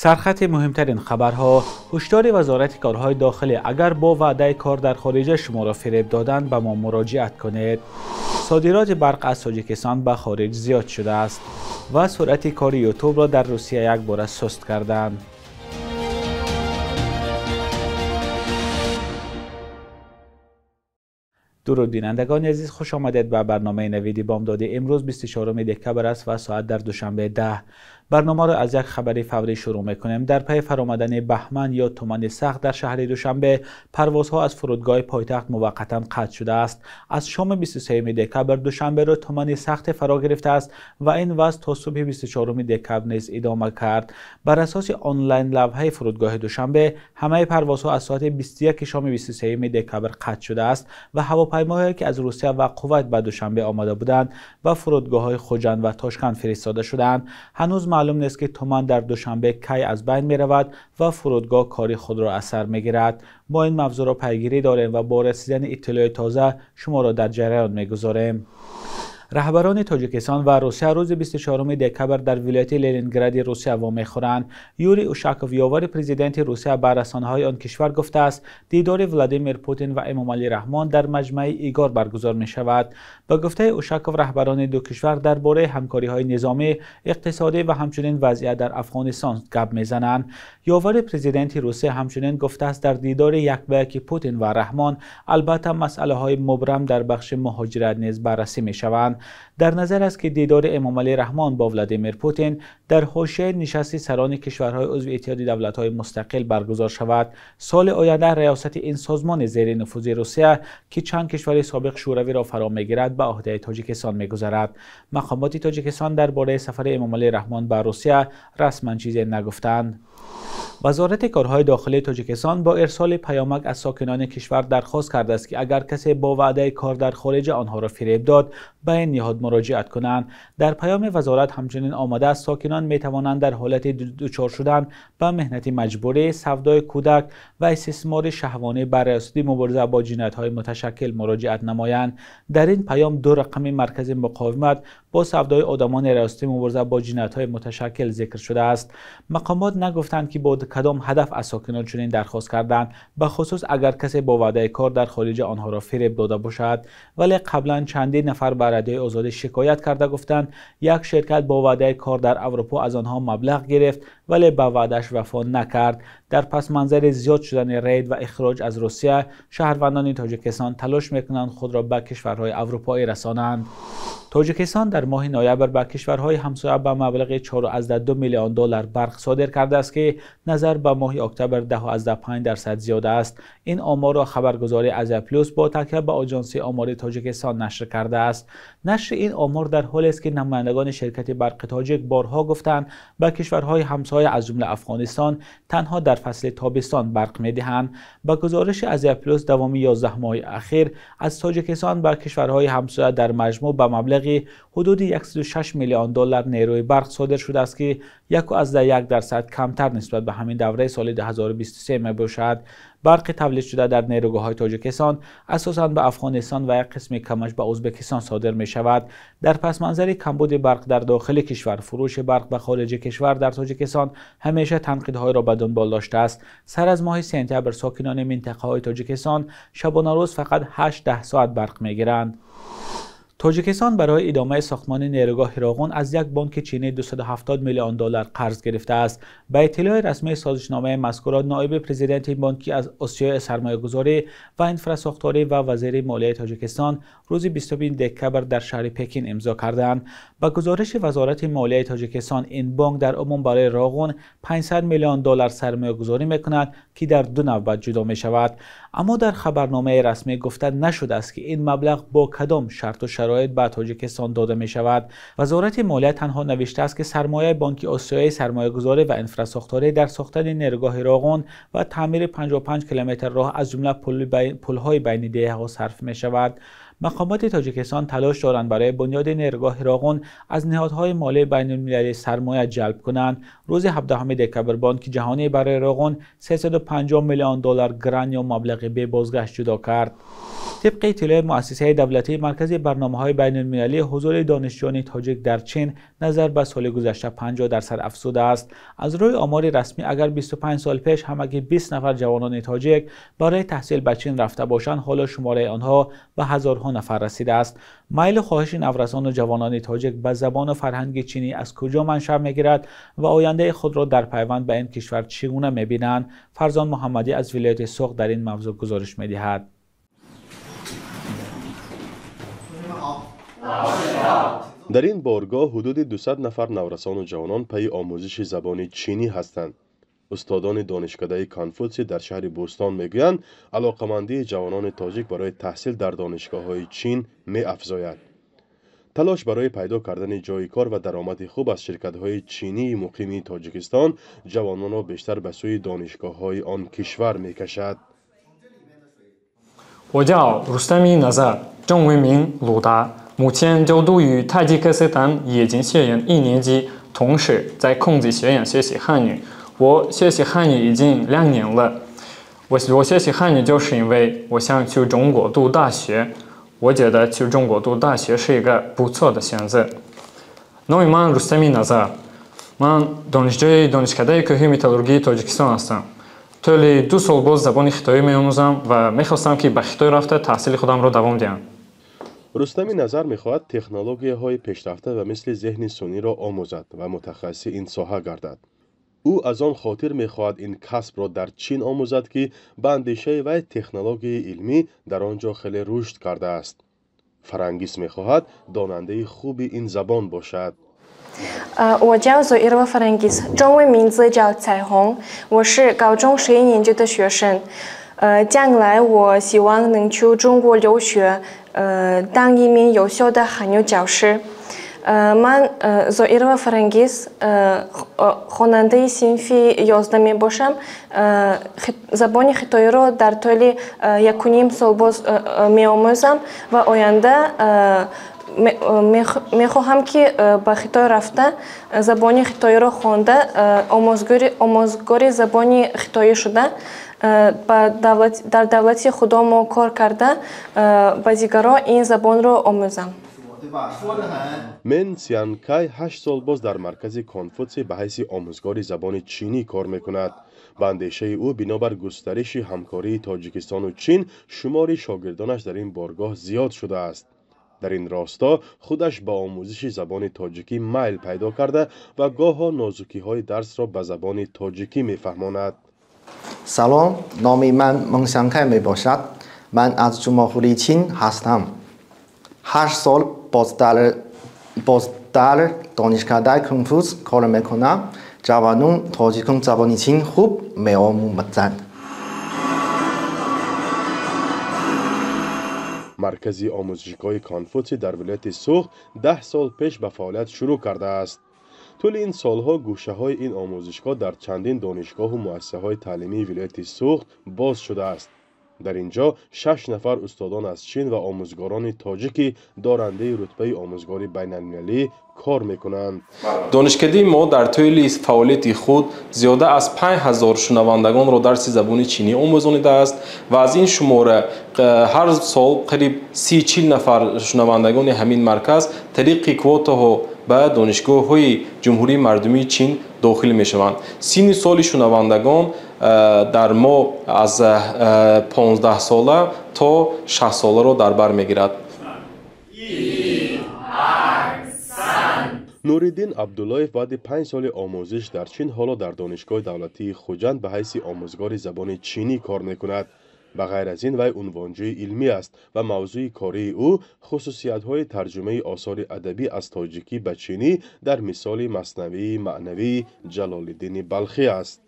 Сархати муҳимтарин хабарҳо. Ҳушдори Вазорати корҳои дохилӣ: агар бо ваъдаи кор дар хориҷа шуморо фиреб доданд, ба мо муроҷиат кунед. Содироти барқ аз Тоҷикистон ба хориҷ зиёд шудааст ва суръати кори Ютубро дар Русия якбора суст карданд. Дуруд бинандагони азиз, хуш омадед ба барномаи Навиди Бомдодӣ. Имрӯз 24 декабр аст ва соат дар Душанбе 10. Барномаро аз як хабари фаврӣ шурӯъ мекунем. Дар пайи фаромадани баҳман ё тумани сахт дар шаҳри Душанбе, парвозҳо аз фурудгоҳи пойтахт муваққатан қатъ шудааст. Аз шоми 23 декабр Душанберо тумани сахте фаро гирифтааст ва ин вазъ то субҳи 24 декабр низ идома кард. Бар асоси онлайн лавҳаи фурудгоҳи Душанбе, ҳамаи парвозҳо аз соати 21 шоми 23 декабр қатъ шудааст ва ҳавопаймоҳое ки аз Русия ва Кувайт ба Душанбе омада буданд, ба фурудгоҳҳои Хуҷанд ва Тошканд фиристода шуданд. Ҳанӯз маълум нест ки туман дар Душанбе кай аз байн меравад ва фурудгоҳ кори худро аз сар мегирад. Мо ин мавзӯъро пайгирӣ дорем ва бо расидани иттилои тоза шуморо дар ҷараён мегузорем. Раҳбарони Тоҷикистон ва Русия рӯзи 24 декабр дар вилояти Ленингради Русия вомехӯранд. Юрий Ушаков, ёвари президенти Русия, ба расонаҳои он кишвар гуфтааст, дидори Владимир Путин ва Эмомалӣ Раҳмон дар маҷмаи Игор баргузор мешавад. Ба гуфтаи Ушаков, раҳбарони ду кишвар дар бораи ҳамкориҳои низомӣ, иқтисодӣ ва ҳамчунин вазъият дар Афғонистон гап мезананд. Ёвари президенти Русия ҳамчунин гуфтааст, дар дидори як ба яки Путин ва Раҳмон албатта масъалаҳои мубрам дар бахши муҳоҷират низ баррасӣ мешаванд. Дар назар аст ки дидори Эмомалӣ Раҳмон бо Владимир Путин дар ҳошияи нишасти сарони кишварҳои узви Иттиҳоди давлатҳои мустақил баргузор шавад. Соли оянда риёсати ин созмони зери нуфузи Русия, ки чанд кишвари собиқ Шӯравиро фаро мегирад, ба ӯҳдаи Тоҷикистон мегузарад. Мақомоти Тоҷикистон дар бораи сафари Эмомалӣ Раҳмон ба Русия расман чизе нагуфтанд. Вазорати корҳои дохилии Тоҷикистон бо ирсоли паёмак аз сокинони кишвар дархост кардааст, ки агар касе бо ваъдаи кор дар хориҷа онҳоро фиреб дод, ба ин ниҳод муроҷиат кунанд. Дар паёми вазорат ҳамчунин омадааст, сокинон метавонанд дар ҳолати дучор шудан ба меҳнати маҷбурӣ, савдои кӯдак ва истисмори шаҳвонӣ ба Риёсати мубориза бо ҷиноятҳои муташаккил муроҷиат намоянд. Дар ин паём ду рақами маркази муқовимат бо савдои одамони Риёсати мубориза бо ҷиноятҳои муташаккил зикр шудааст. Мақомот нагуфтанд, ки бо кадом ҳадаф аз сокинон чунин дархост карданд, бахусус агар касе бо ваъдаи кор дар хориҷа онҳоро фиреб дода бошад. Вале қаблан чандин нафар ба Радиои Озодӣ шикоят карда гуфтанд, як ширкат бо ваъдаи кор дар Аврупо аз онҳо маблағ гирифт, вале ба ваъдааш вафо накард. Дар пасманзари зиёд шудани рейд ва ихроҷ аз Русия, шаҳрвандони Тоҷикистон талош мекунанд худро ба кишварҳои аврупоӣ расонанд. Тоҷикистон дар моҳи ноябр ба кишварҳои ҳамсоя ба маблағи 4,2 миллион доллар барқ содир кардааст, ки назар ба моҳи октябр 10,5% зиёд аст. Ин оморро хабаргузории Азия Плюс бо такя ба Оҷонсии омори Тоҷикистон нашр кардааст. Нашри ин омор дар ҳолест, ки намояндагони ширкати барқи тоҷик борҳо гуфтанд, ба кишварҳои ҳамсоя аз ҷумла Афғонистон танҳо дар фасли тобистон барқ медиҳанд. Ба гузориши Азия Плюс, давоми 11 моҳи ахир аз Тоҷикистон ба кишварҳои ҳамсоя дар маҷмӯъ ба маблағи ҳудуди 106 миллион доллар нерӯи барқ содир шудааст, ки 1,1% камтар нисбат ба ҳамин давраи соли 2023 мебошад. Барқи тавлидшуда дар нерӯгоҳҳои Тоҷикистон асосан ба Афғонистон ва як қисми камаш ба Ӯзбекистон содир мешавад. Дар пасманзари камбуди барқ дар дохили кишвар, фурӯши барқ ба хориҷи кишвар дар Тоҷикистон ҳамеша танқидҳоеро ба дунбол доштааст. Сар аз моҳи сентябр сокинони минтақаҳои Тоҷикистон шабонарӯз фақат 8-10 соат барқ мегиранд. Тоҷикистон барои идомаи сохтмони нерӯгоҳи Роғун аз як бонки чинӣ 270 миллион доллар қарз гирифтааст. Ба иттилои расмии созишномаи мазкурро ноиби президенти бонки аз Осиёи сармоягузорӣ ва инфрасохторӣ ва вазири молияи Тоҷикистон рӯзи 20 декабр дар шаҳри Пекин имзо карданд. Ба гузориши Вазорати молияи Тоҷикистон, ин бонк дар умум барои Роғун 500 миллион доллар сармоягузорӣ мекунад, ки дар ду навбат ҷудо мешавад. Аммо дар хабарномаи расмӣ гуфта нашудааст, ки ин маблағ бо кадом шарту шароит ба Тоҷикистон дода мешавад. Вазорати молия танҳо навиштааст, ки сармояи бонки Осиёи сармоягузорӣ ва инфрасохторӣ дар сохтани нерӯгоҳи Роғун ва таъмири 55 километр роҳ аз ҷумла пулҳои байни деҳаҳо сарф мешавад. Мақомоти Тоҷикистон талош доранд барои бунёди нерӯгоҳи Роғун аз ниҳодҳои молии байналмилалӣ сармоя ҷалб кунанд. Рӯзи 17 декабр Бонки ҷаҳонӣ барои Роғун 350 миллион доллар грант ё маблағи бебозгашт ҷудо кард. Тибқи иттилои муассисаи давлатии маркази барномаҳои байналмилалӣ, ҳузури донишҷӯёни тоҷик дар Чин назар ба соли гузашта 50% афзудааст. Аз рӯи омори расмӣ, агар 25 сол пеш ҳамагӣ 20 нафар ҷавонони тоҷик барои таҳсил ба Чин рафта бошанд, ҳоло шумораи онҳо ба ҳазорҳо нафар расидааст. Майлу хоҳиши наврасону ҷавонони тоҷик ба забону фарҳанги чинӣ аз куҷо маншаъ мегирад ва ояндаи худро дар пайванд ба ин кишвар чӣ гуна мебинанд? Фарзон Муҳаммадӣ аз вилояти Суғд дар ин мавзӯъ гузориш медиҳад. Дар ин боргоҳ ҳудуди 200 нафар наврасону ҷавонон пайи омӯзиши забони чинӣ ҳастанд. Устодони донишкадаи Конфутсий дар шаҳри Бӯстон мегӯянд, алоқамандии ҷавонони тоҷик барои таҳсил дар донишгоҳҳои Чин меафзояд. Талош барои пайдо кардани ҷойи кор ва даромади хуб аз ширкатҳои чинии муқими Тоҷикистон ҷавононро бештар ба сӯи донишгоҳҳои он кишвар мекашад. 我叫 Рустами Назар, 中文名鲁达，目前就读于塔吉克斯坦冶金学院一年级，同时在孔子学院学习汉语。我学习汉语已经2年了。我学习汉语就是因为我想去中国读大学，我觉得去中国读大学是一个不错的选择。номи ман Рустами Назар. Ман донишҷӯи донишкадаи кӯҳи металлургии Тоҷикистон ҳастам. Тӯли 2 сол боз забони хитоӣ меомӯзам ва мехостам, ки ба Хитой рафта таҳсили худамро давом диҳам. Рустами Назар мехоҳад технологияҳои пешрафта ва мисли зеҳни сунъиро омӯзад ва мутахассиси ин соҳа гардад. Ӯ аз он хотир мехоҳад ин касбро дар Чин омӯзад, ки ба андешаи вай технологияи илмӣ дар он ҷо хеле рушд кардааст. Фарангис мехоҳад донандаи хуби ин забон бошад. 我叫 Зоирова Фарангис，中文名字叫彩虹，我是高中11年级的学生。将来我希望能去中国留学，当一名优秀的汉语教师。Ман Зоирова Фарангис, хонандаи синфи 11 мебошам. Забони хитоиро дар тӯли 1,5 сол боз меомӯзам ва оянда мехоҳам, ки ба Хитой рафта, забони хитоиро хонда, омӯзгори забони хитоӣ шуда, дар давлати худомо кор карда, ба дигарон ин забонро омӯзам. Мен Сянкай 8 сол боз дар маркази Конфутсий ба ҳайси омӯзгори забони чинӣ кор мекунад. Ба андешаи ӯ, бинобар густариши ҳамкории Тоҷикистону Чин, шумори шогирдонаш дар ин боргоҳ зиёд шудааст. Дар ин росто худаш ба омӯзиши забони тоҷикӣ майл пайдо карда ва гоҳо нозукиҳои дарсро ба забони тоҷикӣ мефаҳмонад. Салом, номи ман Мунсянкай мебошад. Ман аз Ҷумҳурии Чин ҳастам. 8 сол боз дар донишкадаи Конфутс кор мекунам. Ҷавонон тоҷикон забони чин хуб меомӯзанд. Маркази омӯзишгоҳи Конфутсий дар вилояти Суғд 10 сол пеш ба фаъолият шурӯъ кардааст. Тӯли ин солҳо гӯшаҳои ин омӯзишгоҳ дар чандин донишгоҳу муассисаҳои таълимии вилояти Суғд боз шудааст. Дар ин ҷо 6 нафар устодон аз Чин ва омӯзгорони тоҷики дорандаи рутбаи омӯзгори байналмилалӣ кор мекунанд. Донишкадаи мо дар тӯли фаъолияти худ зиёда аз 5000 шунавандагонро дарси забони чинӣ омӯзонидааст ва аз ин шумора ҳар сол қариб 30-40 нафар шунавандагони ҳамин марказ тариқи квотаҳо ба донишгоҳҳои Ҷумҳурии Мардумии Чин дохил мешаванд. Синни соли шунавандагон дар мо аз 15 сола то 60 соларо дар бар мегирад. Нуриддин Абдуллоев баъди 5 соли омӯзиш дар Чин ҳоло дар донишгоҳи давлатии Хуҷанд ба ҳайси омӯзгори забони чинӣ кор мекунад. Ба ғайр аз ин вай унвонҷӯи илмӣ аст ва мавзӯи кории ӯ хусусиятҳои тарҷумаи осори адабӣ аз тоҷикӣ ба чинӣ дар мисоли маснавии маънавии Ҷалолиддини Балхӣ аст.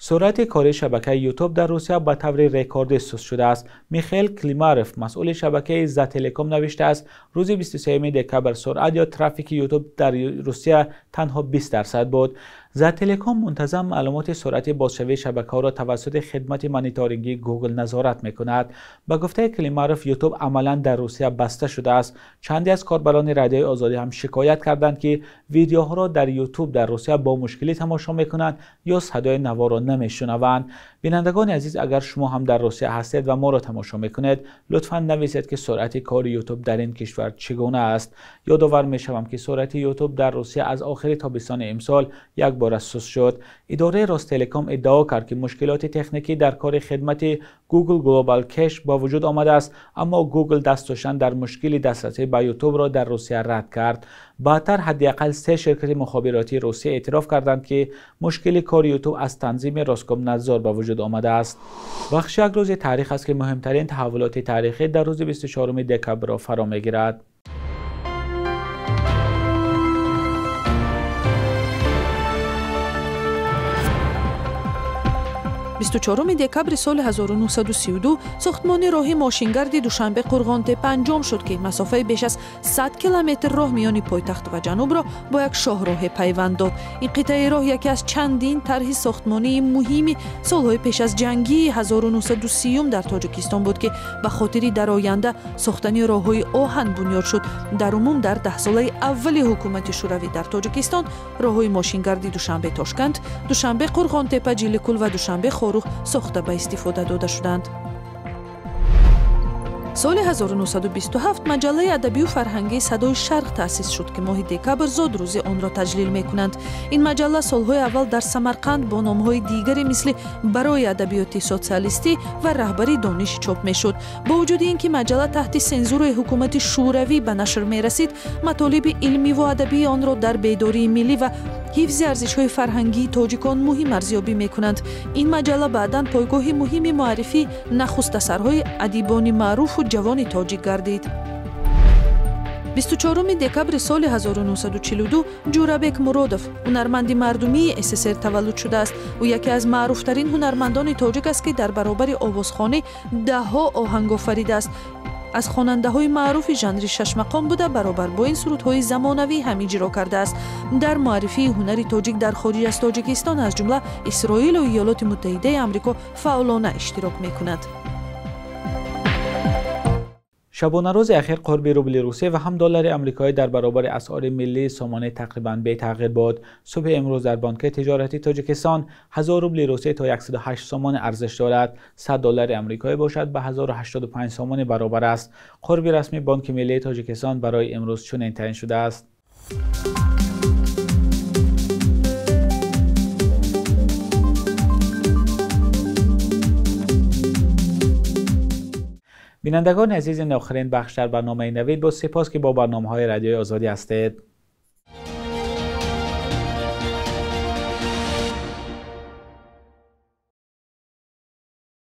Суръати кори шабакаи Ютуб дар Русия ба таври рекордӣ суст шудааст. Михаил Климаров, масъули шабакаи Зателеком, навиштааст: рӯзи 23 декабр суръат ё трафики Ютуб дар Русия танҳо 20% буд. Зателеком мунтазам маълумоти суръати бозшавии шабакаҳоро тавассути хидмати мониторингии Гугл назорат мекунад. Ба гуфтаи Климаров, Ютуб амалан дар Русия баста шудааст. Чанде аз корбарони Радиои Озодӣ ҳам шикоят карданд, ки видеоҳоро дар Ютуб дар Русия бо мушкилӣ тамошо мекунанд ё садои наворро намешунаванд. Бинандагони азиз, агар шумо ҳам дар Русия ҳастед ва моро тамошо мекунед, лутфан нависед, ки суръати кори Ютуб дар ин кишвар чӣ гуна аст. Ёдовар мешавам, ки суръати Ютуб дар Русия аз охири тобистони имсол як бора суст шуд. Идораи Ростелеком иддао кард, ки мушкилоти техникӣ дар кори хидмати Google Global Cache ба вуҷуд омадааст, аммо Google даст доштан дар мушкили дастрасӣ ба Ютубро дар Русия рад кард. Баъдтар ҳадди ақал 3 ширкати мухобиротии Русия эътироф карданд, ки мушкили кори Ютуб аз танзими Роскомнадзор ба вуҷуд омадааст. Бахши як рӯзи таърих аст, ки муҳимтарин таҳаввулоти таърихӣ дар рӯзи 24 декабрро фаро мегирад. 24 декабри соли 1932 сохтмони роҳи мошингарди Душанбе Қурғонтепа анҷом шуд, ки масофаи беш аз 100 километр роҳ миёни пойтахт ва ҷанубро бо як шоҳроҳе пайванд дод. Ин қитъаи роҳ яке аз чандин тарҳи сохтмонии муҳими солҳои пеш аз ҷангии 1930 дар Тоҷикистон буд, ки ба хотири дар оянда сохтани роҳҳои оҳан бунёд шуд. Дар умум дар даҳсолаи аввали ҳукумати Шӯравӣ дар Тоҷикистон роҳҳои мошингарди Душанбе Тошканд, Душанбе Қурғонтепа Ҷиликул ва Душанбе Хоруғ сохта ба истифода дода шуданд. Соли 1927 маҷаллаи адабию фарҳангии «Садои Шарқ» таъсис шуд, ки моҳи декабр зодрӯзи онро таҷлил мекунанд. Ин маҷалла солҳои аввал дар Самарқанд бо номҳои дигаре мисли «Барои адабиёти социалистӣ» ва «Раҳбари дониш» чоп мешуд. Бо вуҷуди ин ки маҷалла таҳти сензураи ҳукумати Шӯравӣ ба нашр мерасид, матолиби илмиву адабии онро дар бедории миллӣ ва ҳифзи арзишҳои фарҳангии тоҷикон муҳим арзёбӣ мекунанд. Ин маҷалла баъдан пойгоҳи муҳими муаррифии нахуст асарҳои адибони маъруфу ҷавони тоҷик гардид. 24 декабри соли 1942 Ҷӯрабек Муродов, ҳунарманди мардумии СССР, таваллуд шудааст. Ӯ яке аз маъруфтарин ҳунармандони тоҷик аст, ки дар баробари овозхонӣ даҳҳо оҳанг офаридааст. Аз хонандаҳои маъруфи жанри шашмақом буда, баробар бо ин сурудҳои замонавӣ ҳам иҷро кардааст. Дар муаррифии ҳунари тоҷик дар хориҷ аз Тоҷикистон, аз ҷумла Исроилу Иёлоти Муттаҳидаи Амрико, фаъолона иштирок мекунад. Шабонарӯзи ахир қурби рубли Русия ва ҳам доллари амрикоӣ дар баробари асъори миллии сомонӣ тақрибан бетағйир буд. Субҳи имрӯз дар Бонки тиҷоратии Тоҷикистон 1000 рубли Русия то 108 сомонӣ арзиш дорад. 100 доллари амрикоӣ бошад ба 1085 сомонӣ баробар аст. Қурби расмии Бонки миллии Тоҷикистон барои имрӯз чунин таъин шудааст. Бинандагони азиз, ин охирин бахш дар барномаи Навид буд. Сипос, ки бо барномаҳои Радиои Озодӣ ҳастед.